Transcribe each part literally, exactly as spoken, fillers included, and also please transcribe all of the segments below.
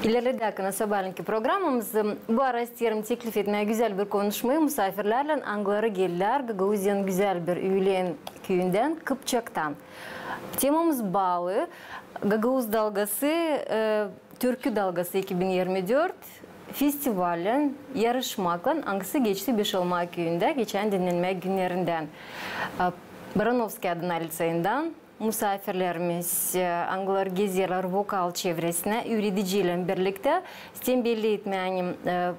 İlerledäk sabaalänki programamızı, bu ara isteerim teklif etmää gözäl bir konuşmayı musaafirlärlän, angıları geldilär Gagauziyanın gözäl bir üülen küüyündän, Kıpçaktan. Temamız baalı Gagauz dalgası, e, Türkü dalgası iki bin irmi dört festivallän, yarışmaklan, angısı geçti Beşalma küüyündä geçän dinnenmä günnerindän. E, Baranovskiy adına liţeyinden musaafirlerimiz, e, angıları gezerlär vokal çevresinä, üürediciylän birliktä. İsteerim belli etmää, ani, e,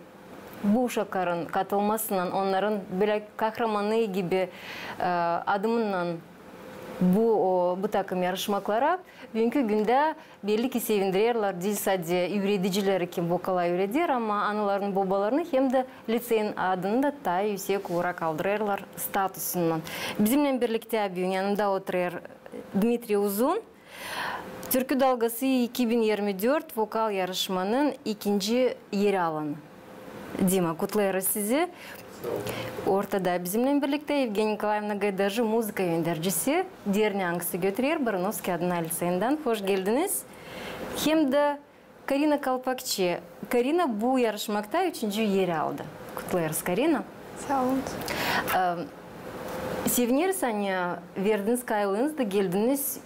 bu uşakların katılmasınnan, onnarın bölä kahramanı gibi, e, adımınnan bu, o, bu takım yarışmaklara büünkü gündä belli ki sevindirerlär diil sade üüredicileri, kim vokala üüreder, ama analarını, bobalarını hem dä liţeyin adını da taa üüsek uura kaldırêrlar statusundan. Bizimnän birliktä büün yanımda oturêr Dmitriy Uzun, Türkü dalgası iki bin irmi dört vokal yarışmanın ikinci eri alanı. Dima, kutlêêrız sizi. Ortada bizimnän birliktä Evgeniya Nikolaevna Gaydarcı, muzıka öndercisi, derneyin, angısı götürer Baranovskiy adına liţeyinden. Hoş geldiniz. Hem dä Karina Kalpakçı. Karina bu yarışmakta üçüncü eri aldı. Kutlêêrız, Karina. Saa olun. E, sevineriz, ani verdiniz kayılınızı da geldiniz,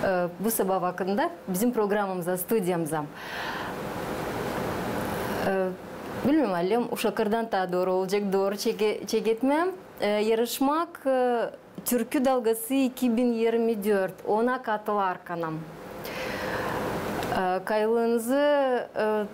e, bu sabaa vakıdında bizim programamıza, studiyamıza. E, bilmeerim, alem uşaklardan taa dooru olacek, dooru çeke-, çeketmää. E, yarışmak, e, Türkü dalgası iki bin irmi dört, ona katılarkanam. E, kayılınızı, e,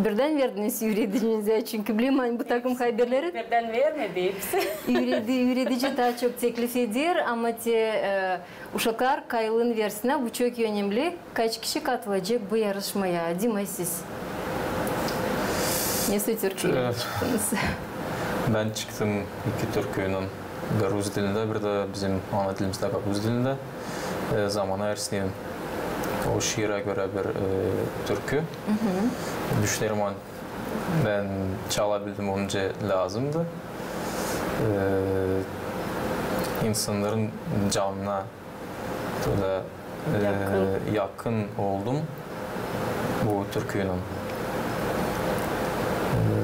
birdän verdiniz üüredicinizä, çünkü bilerim, ani bu takım haberleri birdän vermedi hepsi. Üüredi-, üüredici taa çok teklif eder, ama te, e, uşaklar kayılın versinnär, bu çok önemli. Kaç kişi katılacek bu yarışmaya? Dima, siz? Nesoy türküylän çıktınız? Bän çıktım iki türküylän. Biri rus dilindä, biri dä bizim ana dilimizdä, gagauz dilindä. E, "Zamana ersneyim". O şiirä görä bir, e, türkü. Düşünerim, ani bän çala bildim onca lääzımdı. E, insannarın canına bölä, e, yakın oldum bu türküylän.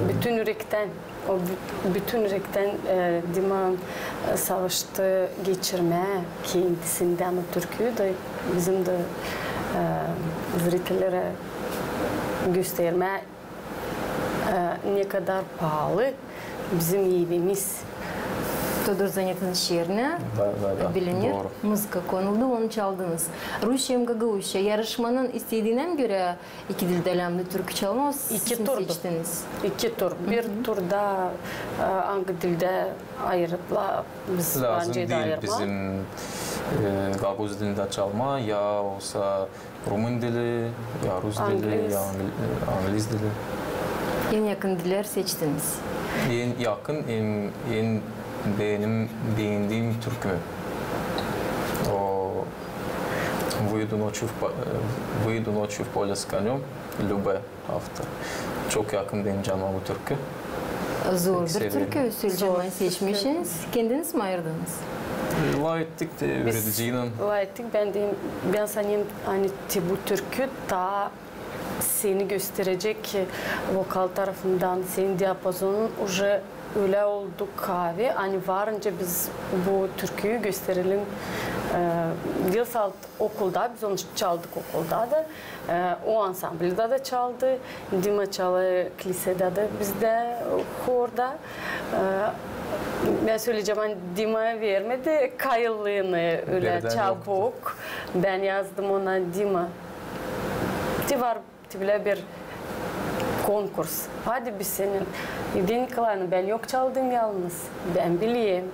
Bütün ürektän, o bü-, bütün ürektän, e, Dima, e, savaştı geçirmää kendisindän o türküyü dä bizim dä, e, zritellerä göstermää, e, ne kadar paalı bizim evimiz. Teodor Zanetinän şiirinä bilinir. Muzıka konuldu, onu çaldınız. Rusça hem gagauzça. Yarışmanın istediinä görä iki dildä lääzımdı türkü çalmaa, siz mi seçtiniz? İki tur. Bir turda, e, angı dildä ayırdılar, biz lääzım diil bizim, e, gagauz dilindä çalmaa, ya olsa rumın dili, ya rus dili, ya angli-, e, angliz dili. En yakın diller seçtiniz. En yakın, en, en beendiim, beendiim türkü. O, "Выйду ночью в по-, э, выйду ночью в поле с конём", Любэ. Avtor. Çok yakın benim canıma bu türkü. Zor bir türkü, söleyecäm, seçmişsiniz. Kendiniz mi ayırdınız? Lafettik dä üürediciylän. Lafettik, bän dä, bän sanêrım, ani te bu türkü taa seni gösterecek vokal tarafından, senin diapazonun uje ölä oldu kaavi, ani varınca biz bu türküyü gösterelim. E, diil salt okulda, biz onu çaldık okulda da. E, o ansamblda da çaldı. Dima çalêr klisedä dä bizdä, horda. E, bän söleyecäm, ani Dima vermedi kayıllını ölä çabuk. Bän yazdım ona: "Dima, te var te bilä bir konkurs. Hadi biz senin." "Evgeniya Nikolaevna, bän yok çaldım yalnız. Bän bilerim.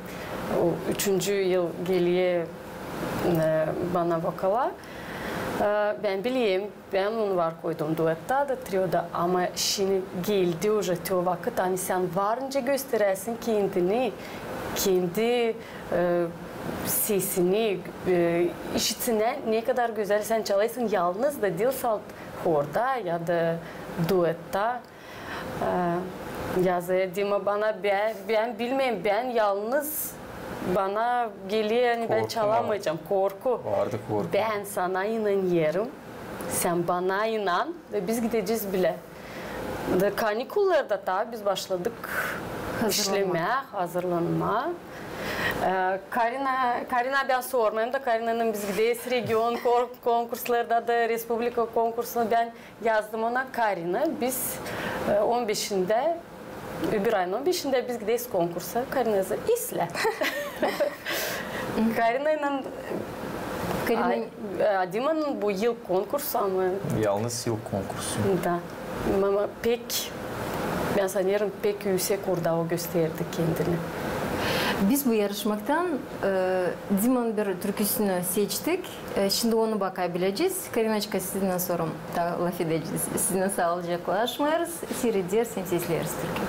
O üçüncü yıl geler, e, bana vokala. E, bän bilerim, bän onu var koydum duettä da, trioda, ama şindi geldi uje te o vakıt, ani sän varınca gösteräsin kendini, kendi, e, sesini, e, işitsinä, ne kadar gözäl sän çalêrsın, yalnız da diil salt horda ya da duettä." E, yazêr Dima bana: "Bän, bän bilmeerim, bän yalnız, bana geler, ani bän çalamayacam, korku." Vardı korku. "Bän sana inanêrım. Sän bana inan, da biz gidecez bilä. Da kanikullarda taa biz başladık işlemää, hazırlanmaa. E, Karina, Karina bän sormayım da, Karinannan biz gideriz region kor-, konkurslarda da, respublika konkursuna. Bän yazdım ona: Karina, biz, e, on beşindä, öbür ayın on beşindä biz gideriz konkursa. Karina yazdı: islää. Karinannan, Karina, ay, e, Dimanın bu yıl konkursu, ama yalnız yıl konkursu. Da. Ama pek, bän sanêrım, pek üüsek orada o gösterdi kendini. Biz bu yarışmaktan, e, Dimanın bir türküsünü seçtik. E, şindi onu bakabilecez. Karinaçka, sizinnän sora taa lafedecez. Sizinnän saalıcaklaşmêêrız, siirederiz hem sesleriz türkü.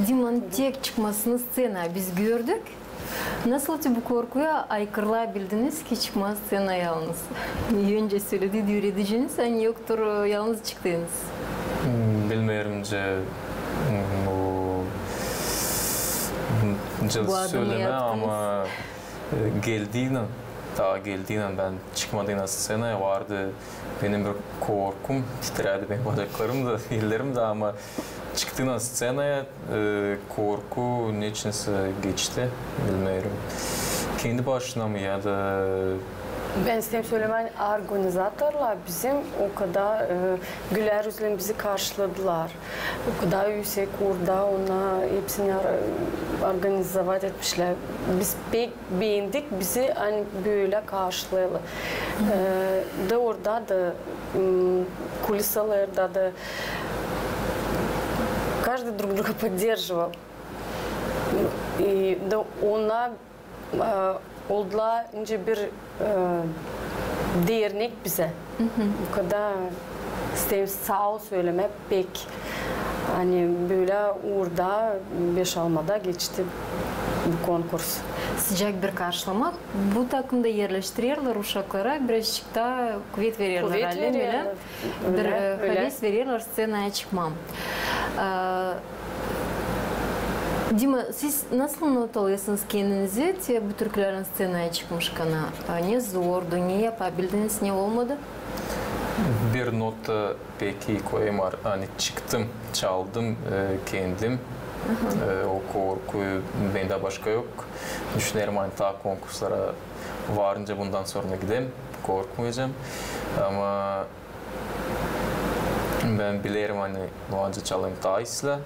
Dimanın tek çıkmasını sţenaya biz gördük. Nasıl te bu korkuyu aykırılabildiniz ki çıkmaa sţenaya yalnız? Öncä söledi üürediciniz, ani yoktur, yalnız çıktınız. Hmm, bilmeerim, nicä, hmm, bu, hmm, nicä sölemää, ama, e, geldiynän, taa geldiynän, bän çıkmadıynan sţenaya, vardı benim bir korkum, titrärdi benim bacaklarım da, ellerim dä, ama çıktıynan sţenaya, e, korku neçinsä geçti, bilmeerim. Kendi başına mı ya da... Bän isteerim sölemää, ani organizatorlar bizim o kadar, e, güler üzlän bizi karşıladılar. O kadar üüsek uurda onnar hepsini or-, organizovat etmişlär. Biz pek beendik bizi, ani bölä karşılayalım. E, da orada da, m, kulisalarda da каждый друг друга поддерживал. E, da onnar, e, oldular nicä bir, e, dernek bizä. O kadar isteerim saa ol sölemää pek. Ani bölä uurda beş-altıda geçti bu konkurs. Sıcak bir karşılamaa. Bu takımda erleştirerlär uşaklara birazçık taa kuvet vererlär, ölä mi? Kuvet vererlär. Bir, e, haves vererlär sţenaya çıkmaa. E, Dima, siz nasıl not alêrsınız kendinizi, te bu türkülerin sţenaya çıkmışkana? E, ne zordu, ne yapabildiniz, ne olmadı? Bir nota pek ii koyêrım, ani çıktım, çaldım, e, kendim. E, o korku bendä başka yok. Düşünerim, ani taa konkurslara varınca bundan sora gideyim, korkmayacam. Ama bän bilerim, ani bu ancak çalayım taa islää,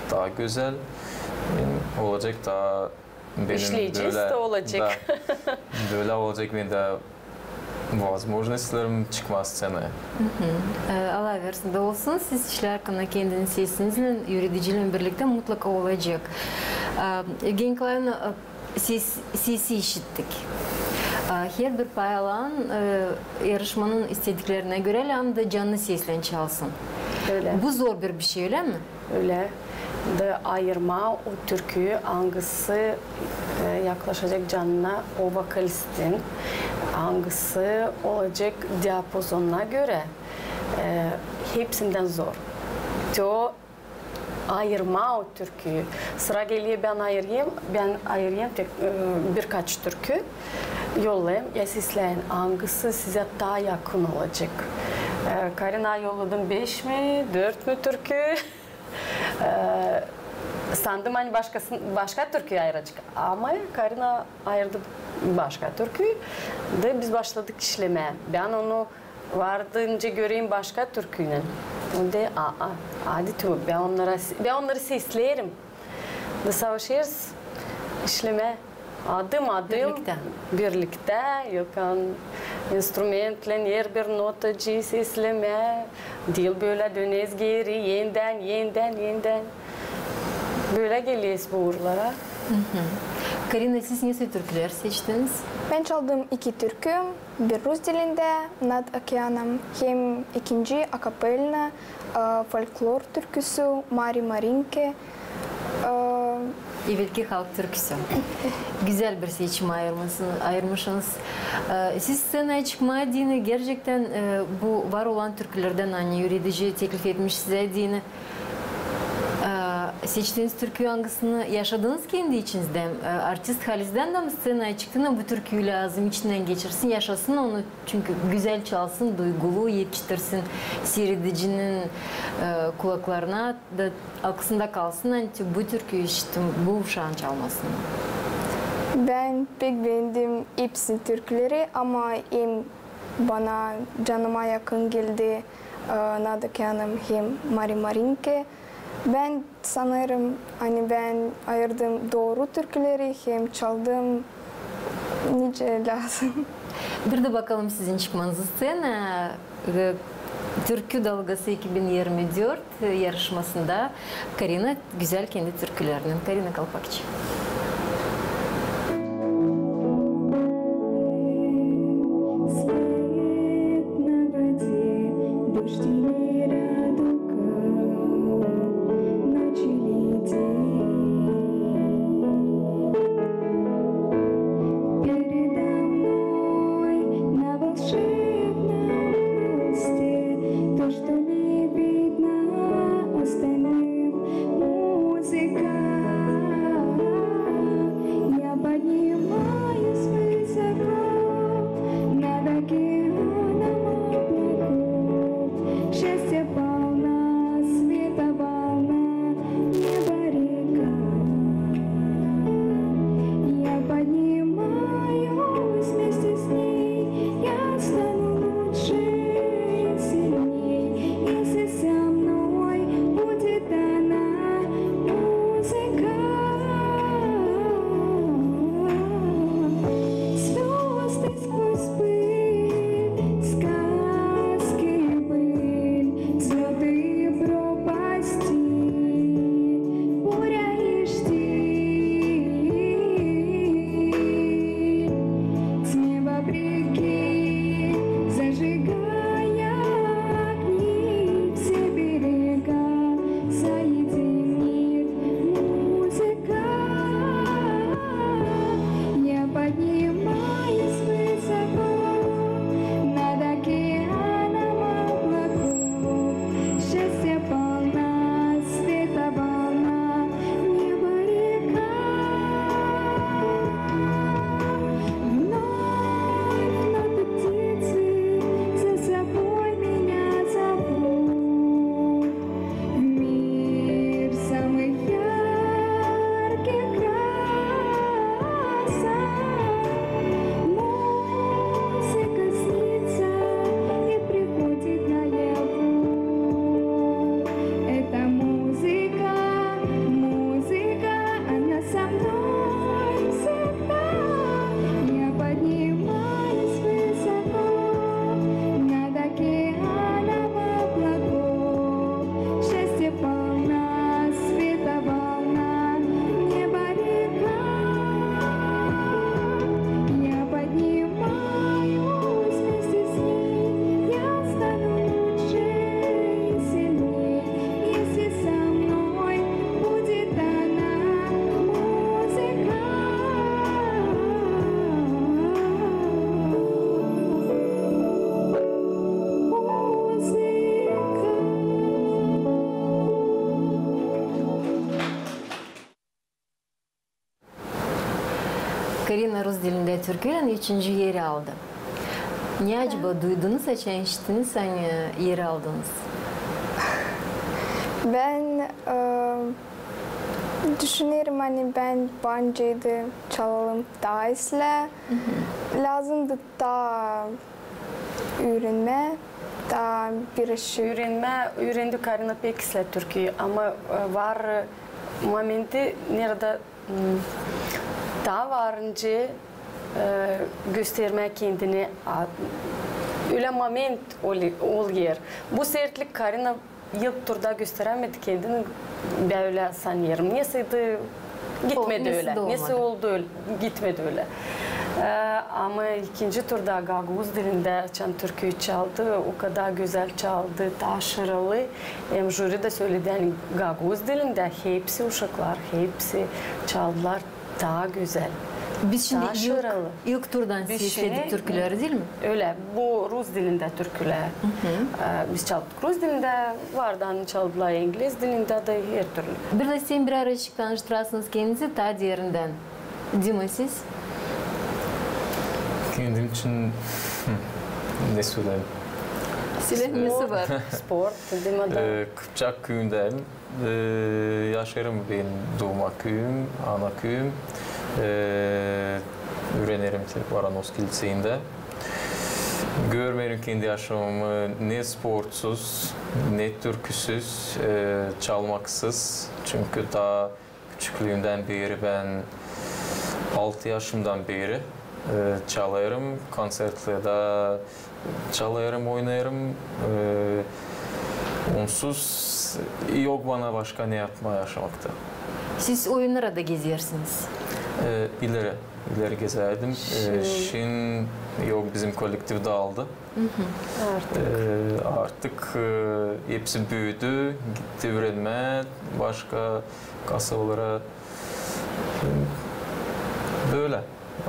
taa gözäl. Benim olacek taa benim işleyecez bölä, da olacek. Da, bölä olacek bendä возможностьларım çıkmaa sţenaya. E, Allah versin da olsun, siz işlärkän kendi sesiniznän, üüredicilän birliktä mutlaka olacek. E, Evgeniya Nikolaevna, e, ses, sesi işittik. E, herbir paylan, e, yarışmanın istediklerinä görä lääzım da canlı seslän çalsın. Ölä. Bu zor bir bişey, ölä mi? Ölä. Da ayırmaa o türküyü, angısı, e, yaklaşacek canına o vokalistin, angısı olacek diapazonuna görä, e, hepsindän zor. Te o ayırmaa o türküyü. Sıra geler, bän ayırêrım, bän ayırêrım tek, e, birkaç türkü, yollayêrım, ya sesläyin, angısı sizä taa yakın olacek. E, Karinaya yolladım beş mi, dört mü türkü? E, sandım, ani başkasın-, başka türkü ayıracek. Ama Karina ayırdı başka türkü. Da biz başladık işlemää. Bän onu vardınca göreyim başka türkünnän. O da, a-a, hadi, tamam, bän onnarı, bän onnarı sesleerim. Da savaşêrız işlemää. Adım-adım. Birliktä. Birliktä, yok, ani instrumentlän herbir notacıı seslemää, diil bölä döneriz geeri, enidän, enidän, enidän. Bölä geleriz bu uurlara. Karina, siz nesoy türkülär seçtiniz? Bän çaldım iki türkü, bir rus dilindä, Nad okeanom, hem ikinci akapelna, e, folklor türküsü, Mari Marinke. E, evelki halk türküsü. Güzel bir seçim ayırmışsın-, ayırmışsınız. E, siz sţenaya çıkmaa deyni, gerçektän, e, bu var olan türkülerdän, ani üüredici teklif etmiş sizä deyni, e, seçtiniz türküyü, angısını yaşadınız kendi içinizdä, e, artist halizdän dä mi sţenaya çıktın, bu türküyü lääzım içindän geçirsin, yaşasın onu, çünkü güzel çalsın, duygulu etiştirsin siiredicinin, e, kulaklarına da aklısında kalsın, ani bu türküyü işittim, bu uşaan çalmasını. Bän pek beendim hepsi türküleri, ama en bana canıma yakın geldi, e, Nad okeanom hem Mari Marinke. Bän sanêrım, ani bän ayırdım dooru türküleri hem çaldım nicä lääzım. Bir dä bakalım sizin çıkmanızı sţenaya, e, Türkü Dalgası iki bin yirmi dört yarışmasında Karina güzel kendi türkülerinnän. Karina Kalpakçı. Türküylän üçüncü eri aldı. Ne acaba duydunuz, açan işittiniz, ani eri aldınız? Bän, e, düşünerim, ani bän baancaydı çalalım taa islää. Lääzımdı taa üürenmää, taa bir şey. Üürenmää, üürendi Karina pek islää türküyü, ama, e, var, e, momenti, neredä, m, taa var nicä, e, göstermää kendini, a, ölä moment ol-, olêr. Bu sertlik Karina ilk turda gösterämedi kendini bölä, sanêrım. Nesiydi, gitmedi ölä. Nesi oldu ölä, gitmedi ölä. E, ama ikinci turda gagauz dilindä açan türküyü çaldı, o kadar gözäl çaldı, taa şıralı. Hem jüri dä söledi, ani gagauz dilindä hepsi uşaklar, hepsi çaldılar taa gözäl. Biz şindi ilk, ilk turdan seçtik türküleri, diil mi? Ölä, bu rus dilindä türkülär. E, biz çaldık rus dilindä, vardı, ani çaldılar ingliz dilindä dä, her türlü. Bir dä sen bir arakık tanıştırasınız kendinizi taa derindän. Dima, siz? Kendim için, hı, ne söleyim? Söleyim, nesi var? Sport, Dimada. E, Kıpçak küüyündäyim. E, yaşêêrım, benim duuma küüyüm, ana küüyüm. E, üürenerim Voronovskiy liţeyindä. Görmeerim kendi yaşamamı ne sportsuz, ne türküsüz, e, çalmaksız. Çünkü taa küçüklüümdän beeri, bän altı yaşımdan beeri, e, çalêrım, konsertlerdä çalêrım, oynêêrım. E, onsuz yok bana başka ne yapmaa yaşamakta. Siz oyunlara da gezersiniz? E, ileri, ileri gezärdim. E, şindi yok, bizim kollektiv daaldı. Artık. E, artık, e, hepsi büüdü, gitti üürenmää başka kasabalara. Bölä.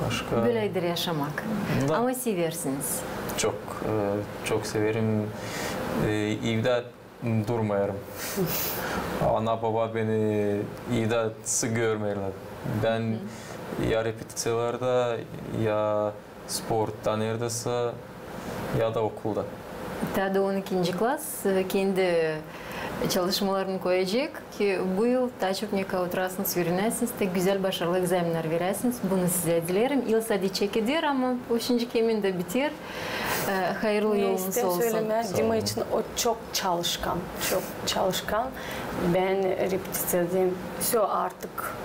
Başka. Bölädir yaşamak. Da. Ama seversiniz. Çok, e, çok severim. E, evdä durmêêrım. Ana, baba beni evdä sık görmeerlär. Bän ya repeticiyalarda, ya sportta neredäsä, ya da okulda. Taa da on ikinci klas, e, kendi çalışmalarını koyacek ki bu yıl taa çok ne kadar oturasınız, üürenäsiniz, taa gözäl, başarılı ekzamennär veräsiniz. Bunu sizä dilerim. Yıl sadecä gider, ama o şindi hemen dä biter. E, hayırlı yolunuz olsun. Ne isteerim sölemää, Dima için o çok çalışkan, çok çalışkan. Bän repeticiya deerim, всё, artık,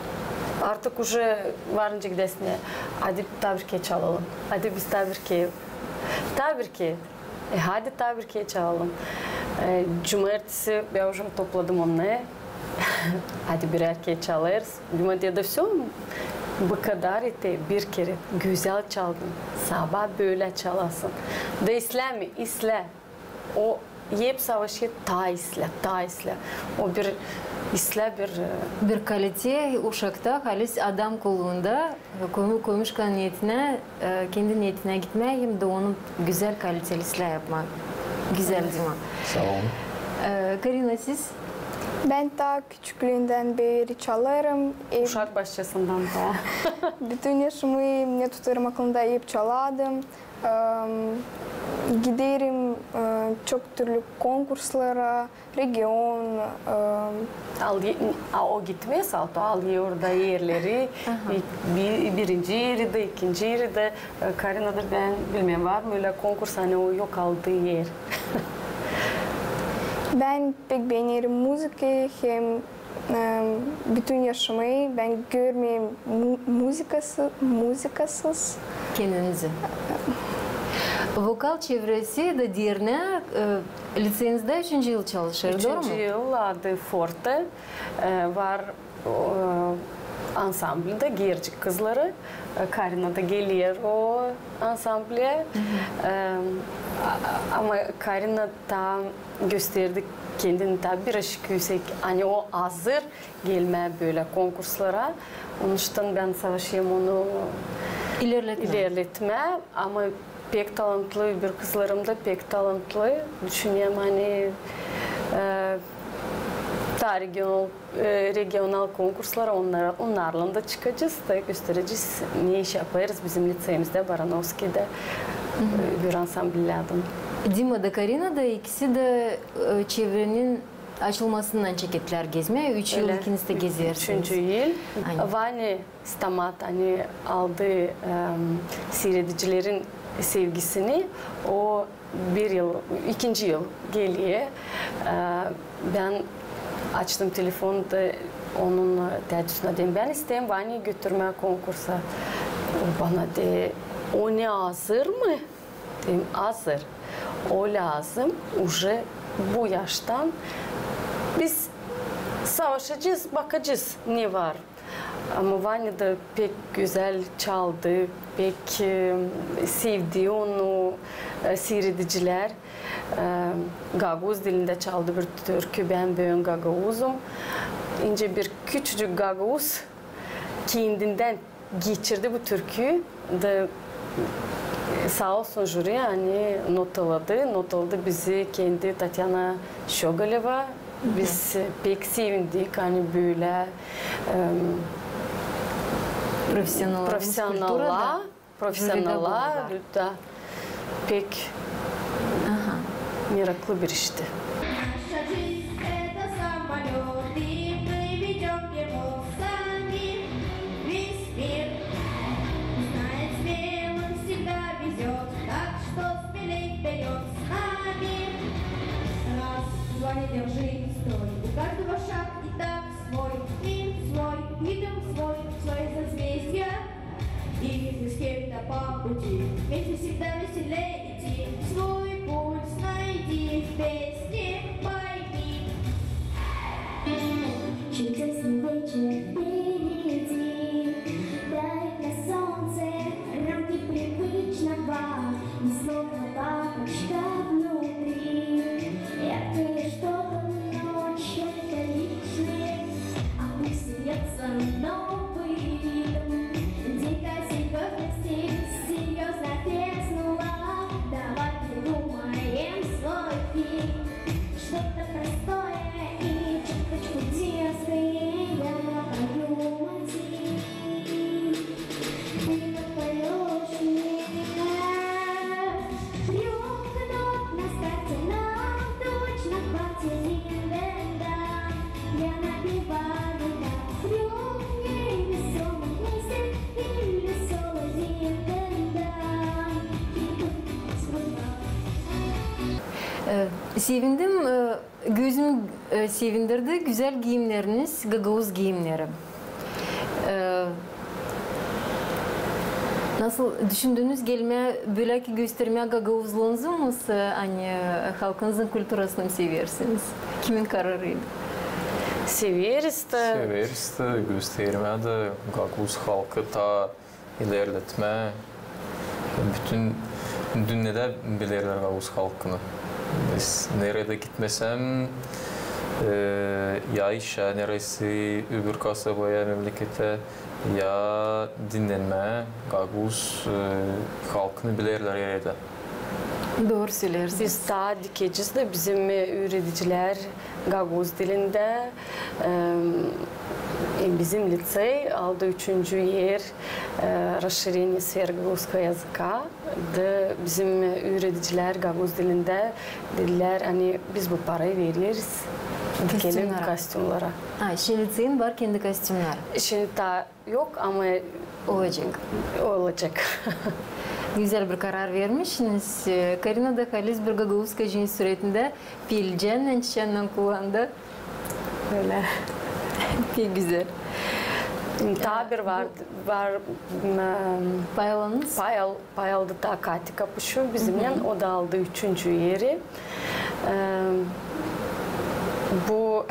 artık уже var nicä gidäsinä. Hadi taa bir kerä çalalım. Hadi biz taa bir kerä, taa bir kerä. E, hadi taa bir kerä çalalım. E, cumartesi bän уже topladım onu. Hadi birär kerä çalêrız. Dima dedi, всё, bu kadar eter, bir kerä gözäl çaldın. Sabaa bölä çalasın. Da islää mi? İslää. O hep savaşêr, taa islää, taa islää. O bir islää bir, e, bir kalite uşakta, halis adam kulluunda, koy-, koymuşkan niyetinä, e, kendi niyetinä gitmää hem dä onu gözäl, kaliteli islää yapmaa. Gözäl, Dima. Saa olun. E, Karina, siz? Bän taa küçüklüündän beeri çalêrım. E, uşak başçasından taa. Bütün yaşamı, ne tutêrım aklımda, hep çaladım. Em, giderim, e, çok türlü konkurslara, region, em. Alêr, a, o gitmez, a, o alêr orada erleri, bir, birinci eri dä, ikinci eri dä. E, Karinada bän bilmeerim, var mı ölä konkurs, ani o yok aldıı er. Bän pek beenerim muzıkayı, hem Em, bütün yaşamı bän görmeerim mu-, muzıkası-, muzıkasız. Kendinizi. Vokal çevresi dä dernää, e, liţeyizdä üçüncü yıl çalışêr, dooru mu? Üçüncü yıl, adı Forte. E, var, e, ansamblda Gercik kızları. E, Karina da geler o ansamblä. E, a-, ama Karina taa gösterdi kendini taa bir aşık üüsek, ani o hazır gelmää bölä konkurslara. Onuştan bän savaşêrım onu ilerletmää. İlerletmää, ama pek talantlı, bir kızlarım da pek talantlı. Düşünerim, ani, e, regional, e, regional konkurslara, onnar-, onnarlan da çıkacez da gösterecez, ne iş yaparız bizim liţeyimizdä, Baranovskiyedä, e, bir ansamblärdan. Dima da, Karina da, ikisi dä, e, çevrenin açılmasından çeketlär gezmää. Üç yıl ikiniz dä gezersiniz. Üçüncü yıl. Aynen. Vanya Stamat, ani aldı, em, siiredicilerin sevgisini, o bir yıl, ikinci yıl geler. E, bän açtım telefon da onun tedüsünä deerim: bän isteerim Vanyayı götürmää konkursa. O bana deer: o ne, azır mı? Deerim: azır. O lääzım uje bu yaştan. Biz savaşacez, bakacez, ne var. Ama Vanya da pek gözäl çaldı, pek, e, sevdi onu, e, siiredicilär. E, gagauz dilindä çaldı bir türkü, bän büün gagauzum. İnce bir küçücük gagauz kendindän geçirdi bu türküyü da, e, saa olsun jüri, ani notaladı, notaladı bizi kendi Tatyana Şogaleva. Biz, e, pek sevindik, ani bölä, em, profesionallar, profesionallar, jürida bulunêrlar. Pek meraklı bir işti. Наша жизнь — это самолёт, и мы ведём его сами. Весь мир знает, смелым всегда везёт, так что смелей вперёд с нами. Раз, два, не держи, стой, у каждого шаг и так свой мир, свой ритм, свой, свои созвездия. И ни с кем-то по пути, вместе всегда веселей идти. Свой путь найди, в песне пойми. Чудесный вечер впереди. Дай мне, солнце, рамки привычного, ни слова бабочка внутри. Яркое что-то ночь, это лишнее, а пусть льётся новый ритм. Дикая серьёзность серьёзно треснула. Давай придумаем свой хит. Что-то простое и чуточку дерзкое. Я пою мотив. Ты поёшь мне. Трёх нот на старте нам точно хватит. Дин-дэн-дан. Я напеваю на трёх невесомых месте и весёлый дин-дэн-дан. Э, sevindim, e, gözüm, e, sevindirdi gözäl giimneriniz, gagauz giimneri. E, nasıl düşündünüz gelmää bölä ki göstermää gagauzluunuzu, mı, ani, e, halkınızın kulturasını mı seversiniz? Kimin kararıydı? Severiz dä. Severiz dä, göstermää dä gagauz halkı taa ilerletmää. Bütün dünnedä bilerlär gagauz halkını. Biz neredä gitmesem, e, ya işä neresi, öbür kasabaya, memleketä, ya dinnenmää, gagauz, e, halkını bilerlär neredä. Dooru söleersiniz. Biz taa dikecez dä, bizim, e, üüredicilär gagauz dilindä, em, e, bizim liţey aldı üçüncü er, e, расширение сферы гагузского языка. Da bizim, e, üüredicilär gagauz dilindä dedilär, ani biz bu parayı vereriz, dikelim kostümnara. Ha, şindi liţeyin var kendi kostümnarı. Şindi taa yok, ama olacek. Olacek. Gözäl bir karar vermişsiniz. E, Karina da halis bir gagauz kocayın suretindä piilcännän, çiçäännän kullandı. Bölä. Pek gözäl. Taa bir var, var, m, pay alanınız? Pay al-, pay aldı taa Katya Kapuşu bizimnän, o da aldı üçüncü eri. E, bu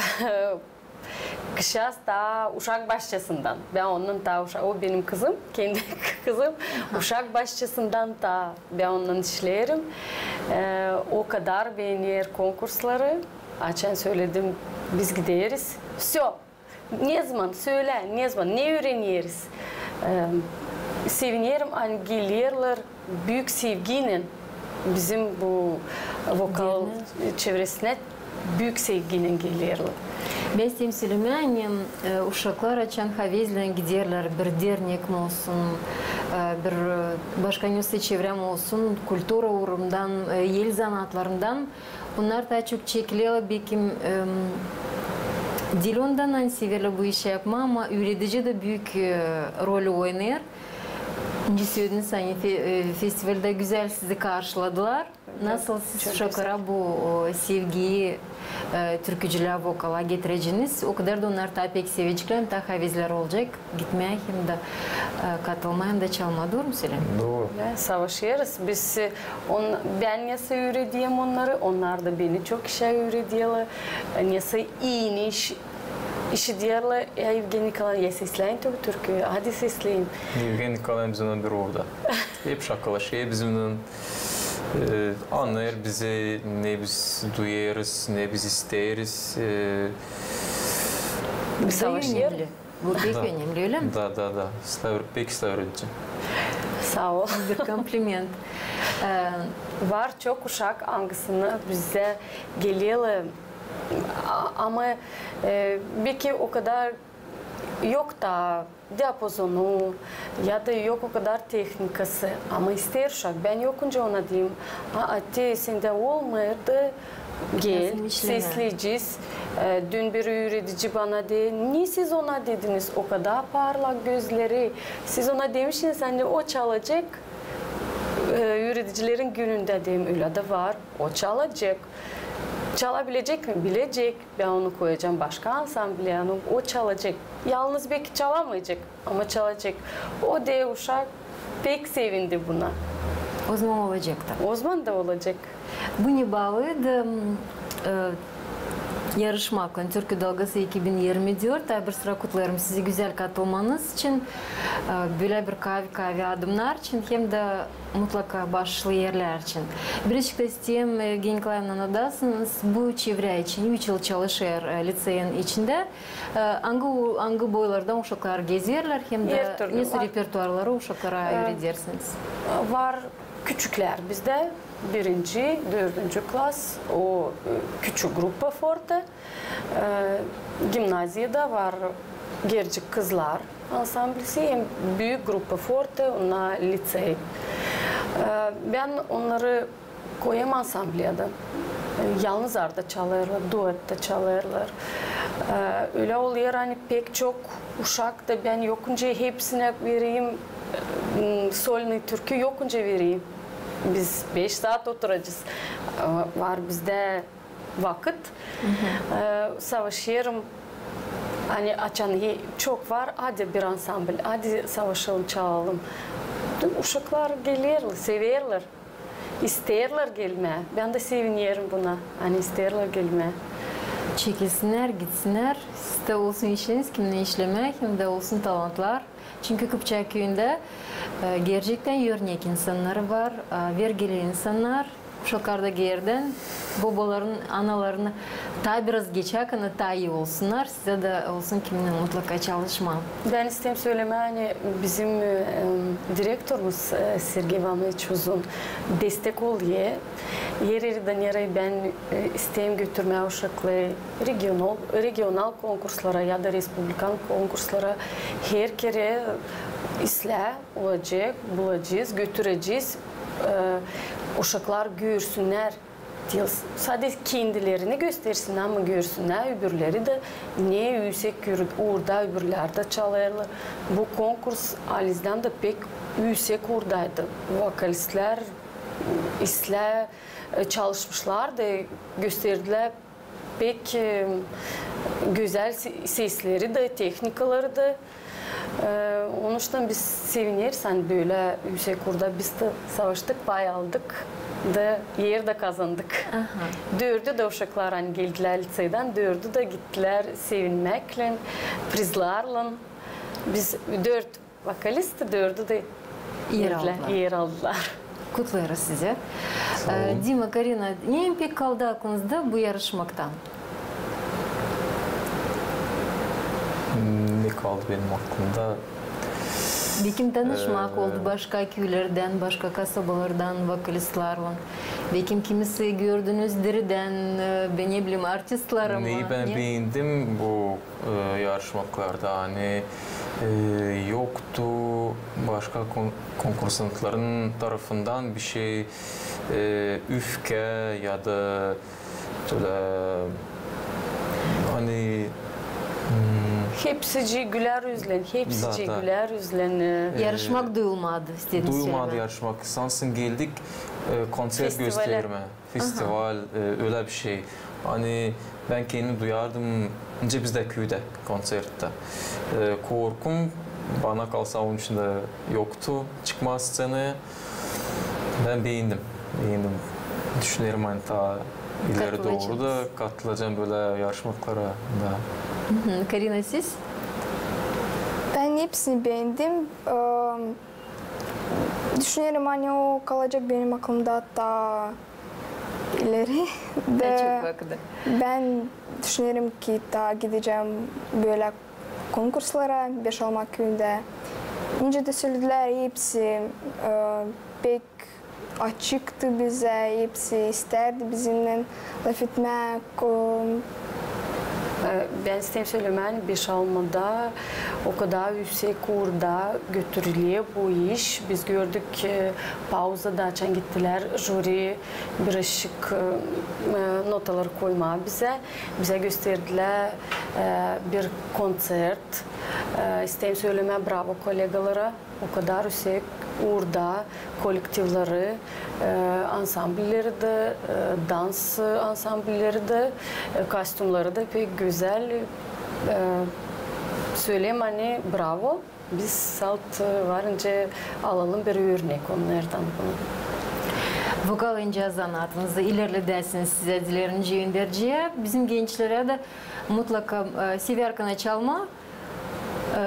kızçaaz taa uşak başçasından. Bän ondan taa uşak, o benim kızım, kendi kızım. Uşak başçasından taa bän ondan işleerim. E, o kadar beener konkursları. Açan söledim, biz gideriz. Всё. Ne zaman, sölä, ne zaman, ne üüreneriz? E, sevinerim, ani gelerlär büük sevginnän bizim bu vokal çevresinä büük sevgiylän gelerlär. Bän isteerim sölemää, ani, e, uşaklar açan havezlän giderlär, bir dernek mi olsun, e, bir, e, başka nesoy çevrä mi olsun, kultura uurundan, e, el zanaatlarından, onnar taa çok çekilerlär, bekim, em, diil ondan, ani severlär bu işi yapmaa, ama üüredici dä büük, e, rol oynêêr. Nicä sölediniz, ani fe-, e, festivalda gözäl sizi karşıladılar. Nasıl siz uşaklara bu, o, sevgiyi, e, türkücülää, vokala getireceniz, o kadar da onnar taa pek seveceklär, taa havezlär olacek gitmää hem dä, e, katılmaa hem dä çalmaa. Dooru mu söleerim? Dooru. Ya, savaşêrız. Biz, e, on-, bän nesoy üürederim onnarı, onnar da beni çok işä üürederlär. E, nesoy iini iş-, işederlär. Ya, Evgeniy Nikolaevna, ya sesläyin türküyü, hadi sesläyin. Evgeniy Nikolaevna bizimnän bir orada. Hep şakalaşêr bizimnän, e, annêêr bizi, ne biz duyêrız, ne biz isteeriz. E, bu pek önemli, ölä mi? Da, da, da. Pek islää üüredecä. Saa ol. Bir kompliment. E, var çok uşak, angısını bizä gelerlär, a-, ama, e, beki o kadar yok taa diapazonu, ya da yok o kadar tehnikası. Ama isteer uşak, bän yokunca ona deerim: "A, ate, sendä olmêêrdı, gel, sesleyecez." E, dün bir üüredici bana deer: "Ne siz ona dediniz? O kadar parlak gözleri. Siz ona demişsiniz, ani o çalacek, e, üüredicilerin günündä." Deerim: "Ölä dä var, o çalacek." Çalabilecek mi? Bilecek. Bän onu koyacam başka ansambli, ani o çalacek. Yalnız beki çalamayacek, ama çalacek. O deer uşak pek sevindi buna. Ozaman olacek ta. Ozaman da olacek. Bu ne baalıydı, m, e, yarışmaklan, Türkü Dalgası iki bin yirmi dört, taa bir sıra kutlêêrım sizi gözäl katılmanız için, e, bölä bir kaavi-kaavi adımnar için hem dä mutlaka başarılı erlär için. Birazcık da isteerim, e, Evgeniya Nikolaevna, annatasınız bu çevrä için, üç yıl çalışêr, e, liţeyin içindä. E, angı, angı boylardan uşaklar gezerlär hem dä nesoy repertuarları uşaklara üüredersiniz? Var küçüklär bizdä, birinci, dördüncü klas, o, e, küçük gruppa forte. E, gimnaziyada var gerçek kızlar ansamblisi, hem büük gruppa forte, ona liţey. E, bän onnarı koyêrım ansambliyada. E, yalnızlar da çalêrlar, duetta çalêrlar. E, ölä olêr, ani pek çok uşak da bän yokunca hepsinä vereyim, e, m, solnıy türkü yokunca vereyim. Biz beş saat oturacez. E, var bizdä vakıt. E, savaşêrım, ani açan e-, çok var, adi bir ansambl, adi savaşalım, çalalım. Uşaklar gelerlär, severlär, isteerlär gelmää. Bän dä sevinerim buna, ani isteerlär gelmää. Çekilsinnär, gitsinnär, sizdä olsun işiniz, kinnän işlemää, hem dä olsun talantlar. Çünkü Kıpçak küüyündä, e, gerçektän örnek insannar var, e, vergili insannar. Uşaklar da geerdän bobalarını, analarını taa biraz geçäk, ani taa ii olsunnar, sizä dä olsun kimnän mutlaka çalışmaa. Bän isteerim sölemää, ani bizim, e, em, direktorumuz, e, Sergey İvanoviç Uzun destek olêr. Her erdä, nereyi bän, e, isteerim götürmää uşakları regional, regional konkurslara ya da respublikan konkurslara, her kerä islää, olacek, bulacez, götürecez, e, uşaklar görsünnär. Diil sade kendilerini göstersin, ama görsünnär öbürleri dä, ne üüsek uur-, uurda öbürlär dä çalêrlar. Bu konkurs halizdän dä pek üüsek uurdaydı. Vokalistler islää, e, çalışmışlar da gösterdilär pek, e, gözäl se-, sesleri dä, tehnikaları da. E, onuştan biz sevineriz, ani bölä üüsek uurda biz dä savaştık, pay aldık da er dä kazandık. Aha. Dördü dä uşaklar, ani geldilär liţeydän, dördü dä gittilär sevinmäklän, prizlarlan. Biz dört vokalist, dördü dä er aldılär. Er aldılär. Kutlêêrız sizi. Saa olun. E, Dima, Karina, ne pek kaldı aklınızda bu yarışmaktan? Ne kaldı benim aklımda? Bekim tanışmak, e, oldu başka küülerdän, başka kasabalardan vokalistlarlan. Bekim kimisi gördünüz diridän, e, bän ne bilim, artistleri mi? Neyi bän beendim bu e, yarışmaklarda, ani e, yoktu başka kon- konkursantların tarafından bir şey, e, üfke ya da böyle, ani, hmm, Hepsicii gülär üzlän, hepsicii Da, da. Gülär üzlän. E, Yarışmak duyulmadı, istedim Duyulmadı söylemää. Yarışmak. Sansın geldik, e, konser Festivale. Göstermää. Festival, e, ölä bir şey. Ani bän kendim duyardım, nicä bizdä küüdä konserttä. E, korkum, bana kalsa, onun için dä yoktu çıkmaa sţenaya. Bän beendim, beendim. Düşünerim, ani taa ileri dooru da katılacam bölä yarışmaklara da. Hı hı. Karina, siz? Bän hepsini beendim. E, düşünerim, ani o kalacek benim aklımda taa ileri. Taa Da çok vakıda. bän düşünerim, ki taa gidecäm bölä konkurslara Beşalma küündä. Nicä dä söledilär, hepsi e, pek açıktı bizä, hepsi istärdi bizimnän lafetmää. E, E, bän isteerim söylemää, ani Beşalmada o kadar üüsek uurda götürülä bu iş. Biz gördük, e, pauzada, açan gittilär jüri birazcık e, e, notaları koymaa bizä. Bizä gösterdilär e, bir koncert. E, isteerim söylemää bravo kolegalara. O kadar üüsek uurda kolektivleri, e, ansamblleri dä, e, dans ansamblleri dä, e, kostümleri dä pek gözäl. E, söleerim, ani bravo. Biz salt, e, varınca alalım bir örnek onnardan bunu. Vokal deyni zanaatınızı ilerledäsiniz, sizä dilerim, nicä önderciyä. Bizim gençlerä dä mutlaka e, severkana çalmaa,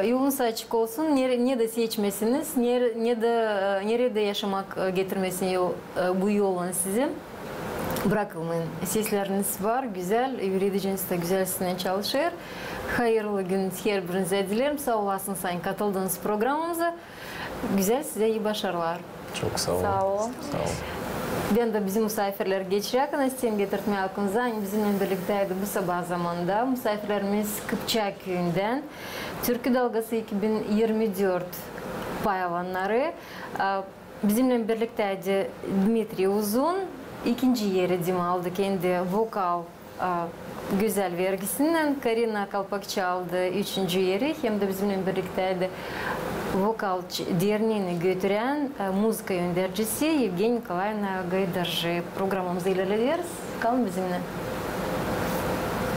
e, yolunuz açık olsun, nere-, ne dä seçmesiniz, nere-, ne dä, e, neredä yaşamak e, getirmesin yol, e, bu yolun sizi. Brakılmayın. Sesleriniz var, gözäl, üürediciniz dä gözäl sizinnän çalışêr. Hayırlı gün herbirinizä dilerim. Saa olasınız, ani katıldınız programamıza. Gözäl, sizä ii başarılar. Çok saa olun. Saa olun. Saa olun. Bän dä bizim musaafirleri geçiräkän isteerim getirtmää aklınıza, ani bizimnän birliktäydi bu sabaa zamanda musaafirlerimiz Kıpçak küüyündän, Türkü Dalgası iki bin yirmi dört pay alannarı. A, bizimnän birliktäydi Dmitriy Uzun, ikinci eri, demäli, aldı kendi vokal a, gözäl vergisinnän. Karina Kalpakçı aldı üçüncü eri, hem dä bizimnän birliktäydi vokal ç-, derneeni götürän, e, muzıka öndercisi Evgeniya Nikolaevna Gaydarjı. Programamızı ilerlederiz. Kalın bizimnän.